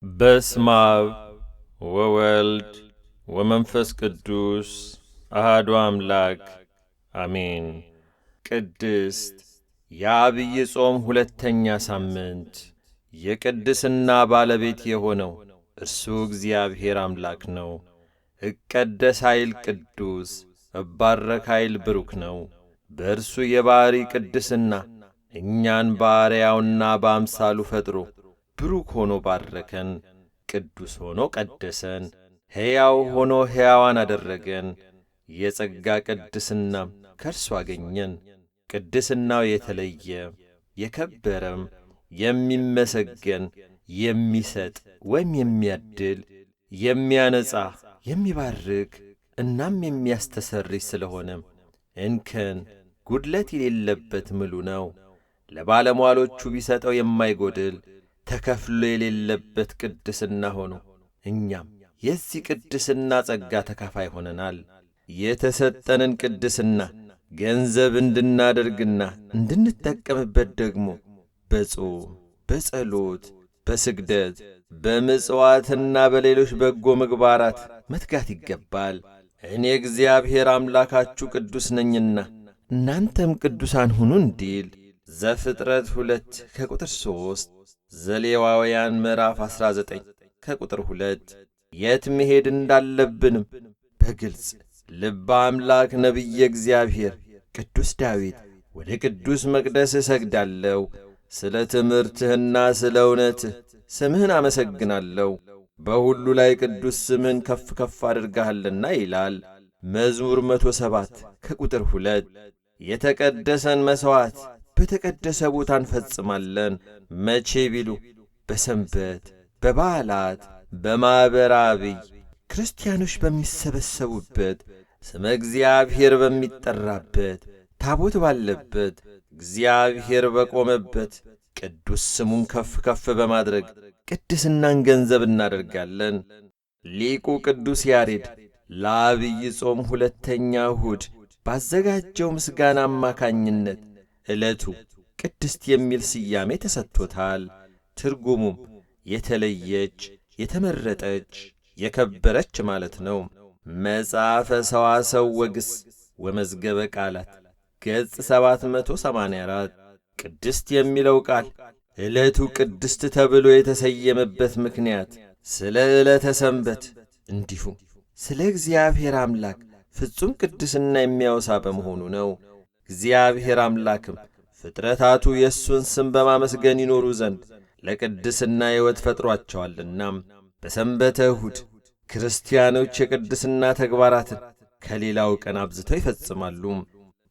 በስመ አብ ወወልድ ወመንፈስ ቅዱስ አሐዱ አምላክ አሜን። ቅድስት የዐቢይ ጾም ሁለተኛ ሳምንት የቅድስና ባለቤት የሆነው እርሱ እግዚአብሔር አምላክ ነው። እቀደስ ኃይል ቅዱስ፣ እባረክ ኃይል ብሩክ ነው። በእርሱ የባሕሪ ቅድስና እኛን ባሪያውና በአምሳሉ ፈጥሮ ብሩክ ሆኖ ባረከን፣ ቅዱስ ሆኖ ቀደሰን፣ ሕያው ሆኖ ሕያዋን አደረገን። የጸጋ ቅድስናም ከእርሱ አገኘን። ቅድስናው የተለየ የከበረም የሚመሰገን የሚሰጥ ወይም የሚያድል የሚያነጻ የሚባርክ እናም የሚያስተሰርይ ስለሆነ እንከን ጉድለት የሌለበት ምሉ ነው። ለባለሟሎቹ ቢሰጠው የማይጎድል ተከፍሎ የሌለበት ቅድስና ሆኖ እኛም የዚህ ቅድስና ጸጋ ተካፋይ ሆነናል። የተሰጠንን ቅድስና ገንዘብ እንድናደርግና እንድንጠቀምበት ደግሞ በጾም፣ በጸሎት፣ በስግደት፣ በምጽዋትና በሌሎች በጎ ምግባራት መትጋት ይገባል። እኔ እግዚአብሔር አምላካችሁ ቅዱስ ነኝና እናንተም ቅዱሳን ሁኑ እንዲል ዘፍጥረት 2 ከቁጥር 3፣ ዘሌዋውያን ምዕራፍ 19 ከቁጥር 2። የት መሄድ እንዳለብንም በግልጽ ልበ አምላክ ነቢየ እግዚአብሔር ቅዱስ ዳዊት ወደ ቅዱስ መቅደስ እሰግዳለሁ፣ ስለ ትምህርትህና ስለ እውነትህ ስምህን አመሰግናለሁ፣ በሁሉ ላይ ቅዱስ ስምህን ከፍ ከፍ አድርገሃልና ይላል። መዝሙር 107 ከቁጥር 2። የተቀደሰን መሥዋዕት በተቀደሰ ቦታ እንፈጽማለን። መቼ ቢሉ በሰንበት፣ በበዓላት፣ በማኅበረ ዐቢይ ክርስቲያኖች በሚሰበሰቡበት፣ ስመ እግዚአብሔር በሚጠራበት፣ ታቦት ባለበት፣ እግዚአብሔር በቆመበት ቅዱስ ስሙን ከፍ ከፍ በማድረግ ቅድስናን ገንዘብ እናደርጋለን። ሊቁ ቅዱስ ያሬድ ለዐቢይ ጾም ሁለተኛ እሁድ ባዘጋጀው ምስጋና አማካኝነት ዕለቱ ቅድስት የሚል ስያሜ ተሰጥቶታል። ትርጉሙም የተለየች፣ የተመረጠች፣ የከበረች ማለት ነው። መጽሐፈ ሰዋሰው ወግስ ወመዝገበ ቃላት ገጽ 784። ቅድስት የሚለው ቃል ዕለቱ ቅድስት ተብሎ የተሰየመበት ምክንያት ስለ ዕለተ ሰንበት እንዲሁም ስለ እግዚአብሔር አምላክ ፍጹም ቅድስና የሚያወሳ በመሆኑ ነው። እግዚአብሔር አምላክም ፍጥረታቱ የእሱን ስም በማመስገን ይኖሩ ዘንድ ለቅድስና ሕይወት ፈጥሯቸዋልና በሰንበተ እሁድ ክርስቲያኖች የቅድስና ተግባራትን ከሌላው ቀን አብዝተው ይፈጽማሉ።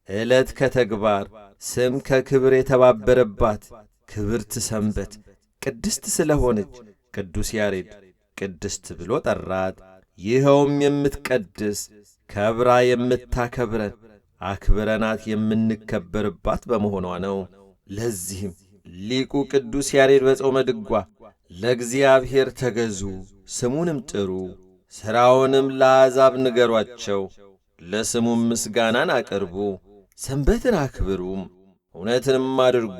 ዕለት ከተግባር ስም ከክብር የተባበረባት ክብርት ሰንበት ቅድስት ስለሆነች ቅዱስ ያሬድ ቅድስት ብሎ ጠራት። ይኸውም የምትቀድስ ከብራ የምታከብረን አክብረናት የምንከበርባት በመሆኗ ነው። ለዚህም ሊቁ ቅዱስ ያሬድ በጾመ ድጓ ለእግዚአብሔር ተገዙ፣ ስሙንም ጥሩ፣ ሥራውንም ለአሕዛብ ንገሯቸው፣ ለስሙም ምስጋናን አቅርቡ፣ ሰንበትን አክብሩም፣ እውነትንም አድርጉ፣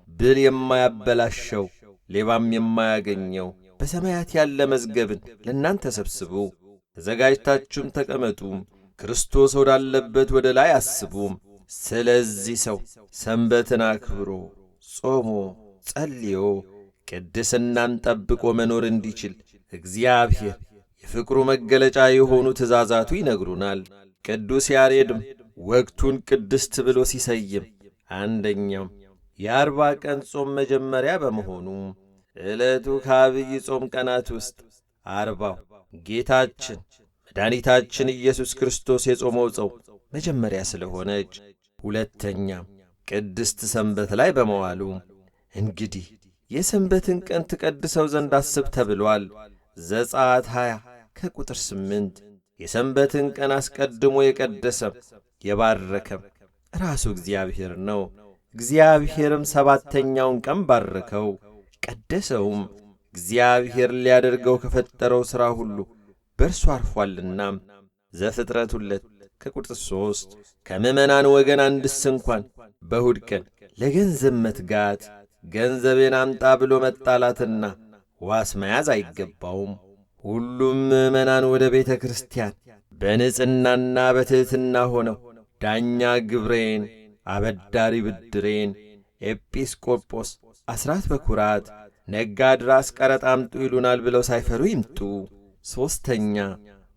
ብል የማያበላሸው ሌባም የማያገኘው በሰማያት ያለ መዝገብን ለእናንተ ሰብስቡ፣ ተዘጋጅታችሁም ተቀመጡ፣ ክርስቶስ ወዳለበት ወደ ላይ አስቡ። ስለዚህ ሰው ሰንበትን አክብሮ ጾሞ ጸልዮ ቅድስናን ጠብቆ መኖር እንዲችል እግዚአብሔር የፍቅሩ መገለጫ የሆኑ ትእዛዛቱ ይነግሩናል። ቅዱስ ያሬድም ወቅቱን ቅድስት ብሎ ሲሰይም አንደኛው የ40 ቀን ጾም መጀመሪያ በመሆኑ ዕለቱ ከዐቢይ ጾም ቀናት ውስጥ 40ው ጌታችን መድኃኒታችን ኢየሱስ ክርስቶስ የጾመው ጾም መጀመሪያ ስለሆነች፣ ሁለተኛ ቅድስት ሰንበት ላይ በመዋሉ እንግዲህ የሰንበትን ቀን ትቀድሰው ዘንድ አስብ ተብሏል። ዘጸአት 20 ከቁጥር 8። የሰንበትን ቀን አስቀድሞ የቀደሰም የባረከም ራሱ እግዚአብሔር ነው። እግዚአብሔርም ሰባተኛውን ቀን ባረከው ቀደሰውም፣ እግዚአብሔር ሊያደርገው ከፈጠረው ሥራ ሁሉ በእርሱ አርፏልና። ዘፍጥረት 2 ከቁጥር 3። ከምዕመናን ወገን አንድስ እንኳን በእሁድ ቀን ለገንዘብ መትጋት ገንዘቤን አምጣ ብሎ መጣላትና ዋስ መያዝ አይገባውም። ሁሉም ምዕመናን ወደ ቤተ ክርስቲያን በንጽሕናና በትሕትና ሆነው ዳኛ ግብሬን፣ አበዳሪ ብድሬን፣ ኤጲስቆጶስ አስራት በኩራት፣ ነጋድ ራስ ቀረጥ አምጡ ይሉናል ብለው ሳይፈሩ ይምጡ። ሦስተኛ፣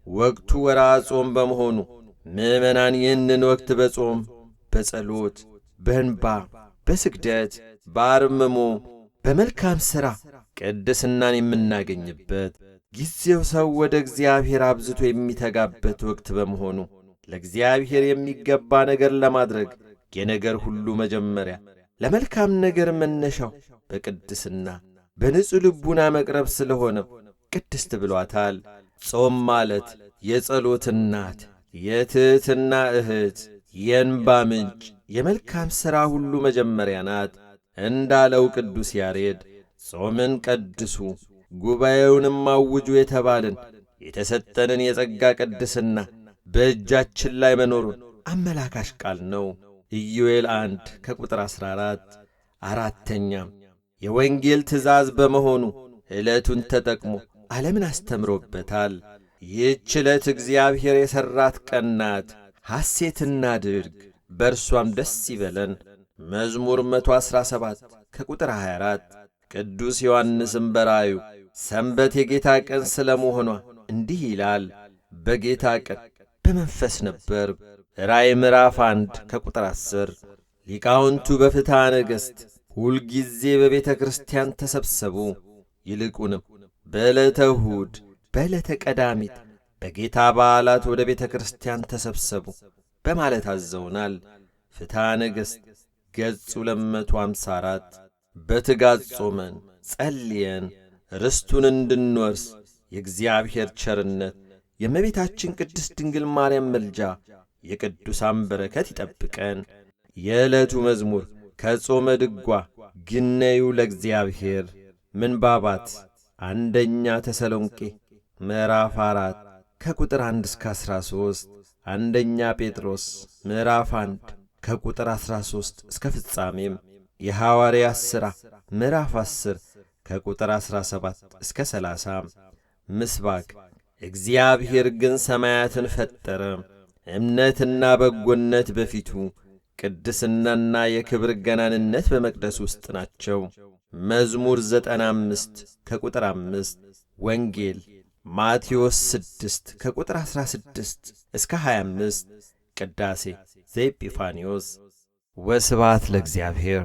ወቅቱ ወርኃ ጾም በመሆኑ ምዕመናን ይህንን ወቅት በጾም፣ በጸሎት፣ በእንባ፣ በስግደት፣ በአርምሞ፣ በመልካም ሥራ ቅድስናን የምናገኝበት ጊዜው ሰው ወደ እግዚአብሔር አብዝቶ የሚተጋበት ወቅት በመሆኑ ለእግዚአብሔር የሚገባ ነገር ለማድረግ የነገር ሁሉ መጀመሪያ ለመልካም ነገር መነሻው በቅድስና በንጹሕ ልቡና መቅረብ ስለሆነ ቅድስት ብሏታል። ጾም ማለት የጸሎት እናት፣ የትሕትና እህት፣ የእንባ ምንጭ፣ የመልካም ሥራ ሁሉ መጀመሪያ ናት እንዳለው ቅዱስ ያሬድ ጾምን ቀድሱ ጉባኤውንም አውጁ የተባልን የተሰጠንን የጸጋ ቅድስና በእጃችን ላይ መኖሩን አመላካሽ ቃል ነው። ኢዩኤል 1 ከቁጥር 14። አራተኛ፣ የወንጌል ትእዛዝ በመሆኑ ዕለቱን ተጠቅሞ ዓለምን አስተምሮበታል። ይህች ዕለት እግዚአብሔር የሠራት ቀን ናት፣ ሐሴት እናድርግ፣ በእርሷም ደስ ይበለን። መዝሙር 117 ከቁጥር 24። ቅዱስ ዮሐንስም በራእዩ ሰንበት የጌታ ቀን ስለ መሆኗ እንዲህ ይላል፣ በጌታ ቀን በመንፈስ ነበር። ራእይ ምዕራፍ 1 ከቁጥር 10። ሊቃውንቱ በፍትሐ ነገሥት ሁልጊዜ በቤተ ክርስቲያን ተሰብሰቡ፣ ይልቁንም በዕለተ እሁድ፣ በዕለተ ቀዳሚት፣ በጌታ በዓላት ወደ ቤተ ክርስቲያን ተሰብሰቡ በማለት አዘውናል። ፍትሐ ነገሥት ገጽ 254። በትጋት ጾመን ጸልየን ርስቱን እንድንወርስ የእግዚአብሔር ቸርነት፣ የእመቤታችን ቅድስት ድንግል ማርያም ምልጃ፣ የቅዱሳን በረከት ይጠብቀን። የዕለቱ መዝሙር ከጾመ ድጓ ግነዩ ለእግዚአብሔር። ምንባባት አንደኛ ተሰሎንቄ ምዕራፍ 4 ከቁጥር 1 እስከ 13፣ አንደኛ ጴጥሮስ ምዕራፍ 1 ከቁጥር 13 እስከ ፍጻሜም፣ የሐዋርያት ሥራ ምዕራፍ 10 ከቁጥር 17 እስከ 30። ምስባክ እግዚአብሔር ግን ሰማያትን ፈጠረ፣ እምነትና በጎነት በፊቱ፣ ቅድስናና የክብር ገናንነት በመቅደስ ውስጥ ናቸው። መዝሙር 95 ከቁጥር 5። ወንጌል ማቴዎስ 6 ከቁጥር 16 እስከ 25። ቅዳሴ ዘኤጲፋንዮስ። ወስብሐት ለእግዚአብሔር።